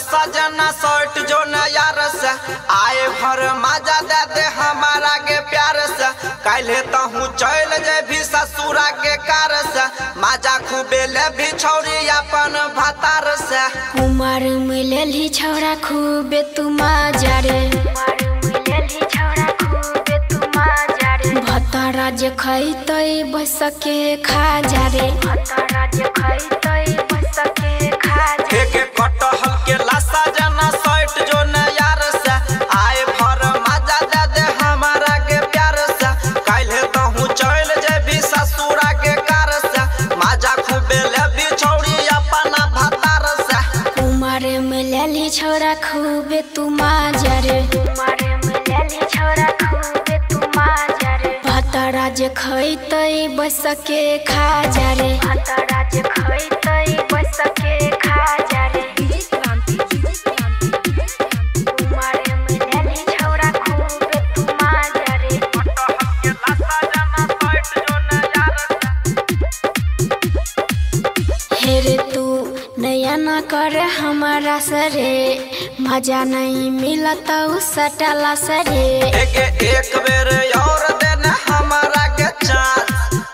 सजना शर्ट जो नयार से आए भर मजा दे दे हमारा के प्यार से। काल्हे तहु चल जे भी ससुरा के कार से मजा खूबे ले भी छौरी अपन भातार से। कुमार मिलली छौरा खूबे तू मजा रे, भतारा जे खैतै बस के खा जा रे, भतारा जे खैतै बस के खा जा रे। कटहल के लाशा जना शर्ट जो नयार से आए भर मजा दे दे हमारा के प्यार से। काल्हे तहु चल जे भी ससुरा के कार से मजा खूबे ले भी छौरी अपना भातार से। कुमार मिलली छौरा खूबे तू मजा रे, कुमार मिलली छौरा खूबे तू मजा रे, भतारा जे खैतै बस के खा जा रे, भतारा जे खैतै बस के खा जा रे। हेरे तू नया ना कर हमारा सरे, मजा नहीं मिलता सटला सरे। एक एक बेर और देना हमारा के चांस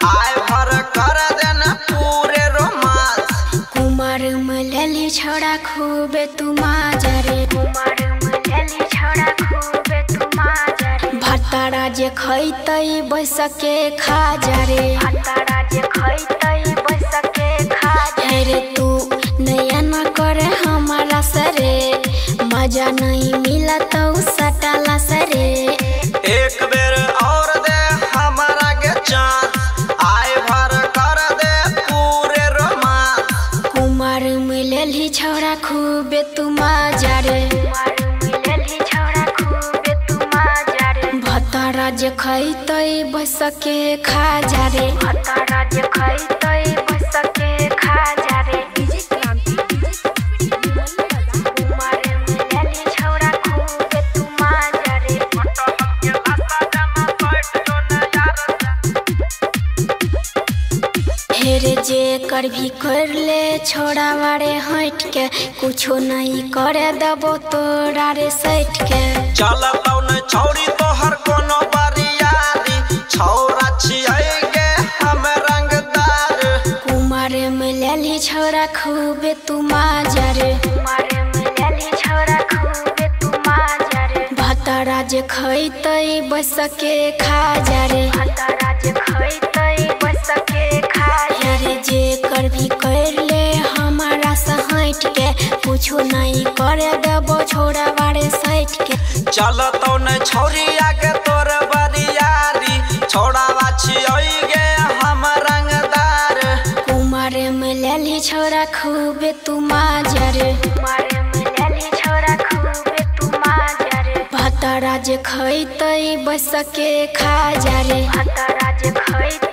आए भर कर देना पूरे रोमांस। कुमार मिलली छौरा खूबे तू मजा रे, कुमार मिलली छौरा खूबे तू मजा रे, भतारा जे खैतै बस के खा जा रे, भतारा जे खैतै बस के खा जा रे। तू नया ना करे हमारा सरे, मजा नहीं मिलता सटला सरे। एक बेर और दे हमारा के चांस आए भर कर दे पूरे रोमांस। कुमार मिलली छौरा खूबे तू मजा रे, कुमार मिलली छौरा खूबे तू मजा रे, भतारा जे खैतै बस के खा जा रे, भतारा जे खैतै बस के खा जा रे। हेरे जे कर भी कर ले छोड़ा बारे हट के, कुछो नहीं करे दबो तोरा रे सट के। चल तौन छौरी तोहर कोनो बरियारी छौरा छियै गे हम रंगदार। कुमार मिलली छौरा खूबे तू मजा रे, कुमार मिलली छौरा खूबे तू मजा रे, भतारा जे खैतै बस के खा जा रे, भतारा जे खैतै बस के खा जा रे। जे कर भी कर ले हमारा से हट के, कुछो नहीं करे देबो छोड़ा बारे सट के। चल तौन छौरी आगे तोर बरियारी छौड़ा छियै गे हम रंगदार। कुमार मिलली छौरा खूबे तू मजा रे, कुमार मिलली छौरा खूबे तू मजा रे, भतारा जे खैतै बस के खा जा रे, भतारा जे खैतै।